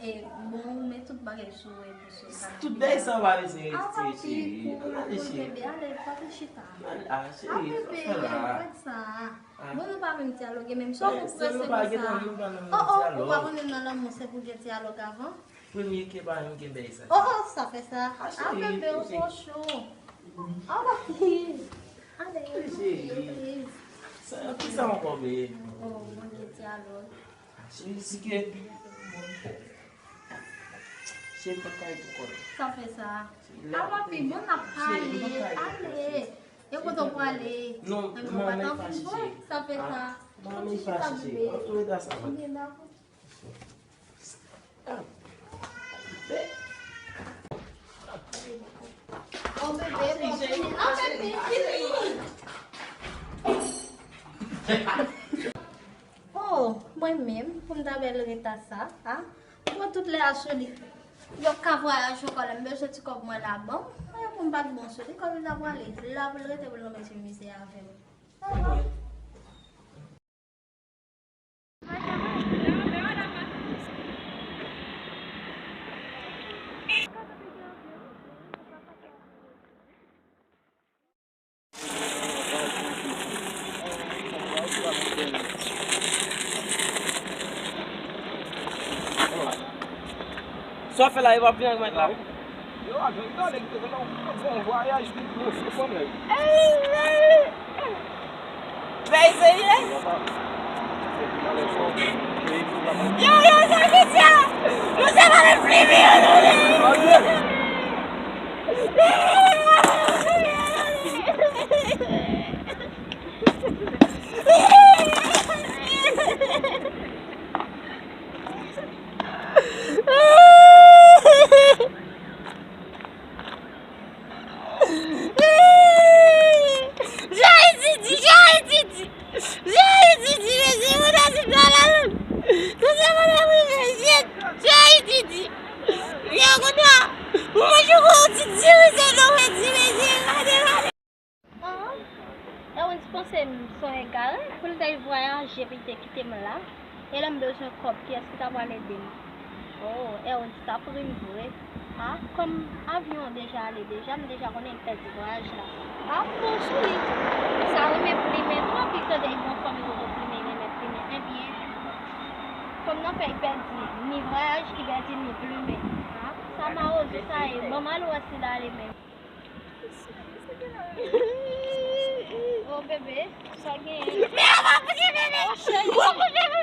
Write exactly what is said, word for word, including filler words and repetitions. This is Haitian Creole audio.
e, bon, ou met tout bagay sou, e, pou sou kanapé. Tout bagay sa va lese rete, cheri. Ala, cheri. Kenbe, ale, pa te chita. Ala, cheri, sa fè la. Bon, nou pa menm dyaloge menm. Sa w prese konsa? Oh, oh, ou pa konnen nan lanmou se pou gen dyalog avan? Premye ke pa menm gen bagay sa. Oh, oh, sa fè sa. Ah, cheri, bebe, ou twò cho. Ah, papi. Ale, cheri. Sa, ki sa ankò, bebe? Oh, Bondye, dyalog. Cheri, si ke. Cheri, m pa kay tou kòl. Sa fè sa. Ah, papi, bon, n ap pale. Ale. E kote w prale? Non, non, men pa chèche. Sa fè sa. Mami, pa chèche. Antoure ta sa. Oh, bebe, bon, fini. Ah, bebe, fini. Oh, mwen menm, pou m ta bèl reta sa, a? Mwen tout lè a sou li. Yo ka vwayaj ankò, lè m bezwen ti kòb mwen la, ban m. Mwen pou m pa t bon sou li, kòm li ta prale. La pou l rete pou l ranmese misye avè m. Sa w fè la, e pa vin ak mèt la. Yo, avan, gade, ki te fè yon bon vwayaj, ki gwo se kanmenm. Vèy serye? Yo, yo, sa ki sa? Nou se pa nan flibi yo, nou li. Jodi di, jodi di, jodi di, mesye, mwen ta di bla la, non. Mesye, mwen ta di, mesye, jodi di. Yo, kounye a, mwen jwe yon ti diri, se non, mwen di, mesye, gade, gade. An, Erwins panse m se yon egare pou l t al vwayaje epi l te kite m la. E lè m bezwen kòb, kiyès ki ta pral ede m? Oh, Erwins ta pri m vre. A, kòm avyon an deja ale deja, m deja konnen l pèdi vwayaj la. A, bon sou li. Sa renmen plimen twòp, li tande li gon fanm li poko plimen, renmen plimen. Ebyen, fanm nan fè l pèdi ni vwayaj, li pèdi ni plimen. A, sa mawozo sa ye. Ban m al wè si l ale menm. Oh, bebe, sa genyen? Men, w ap kouche, bebe! Oh, cheri! W ap kouche, bebe!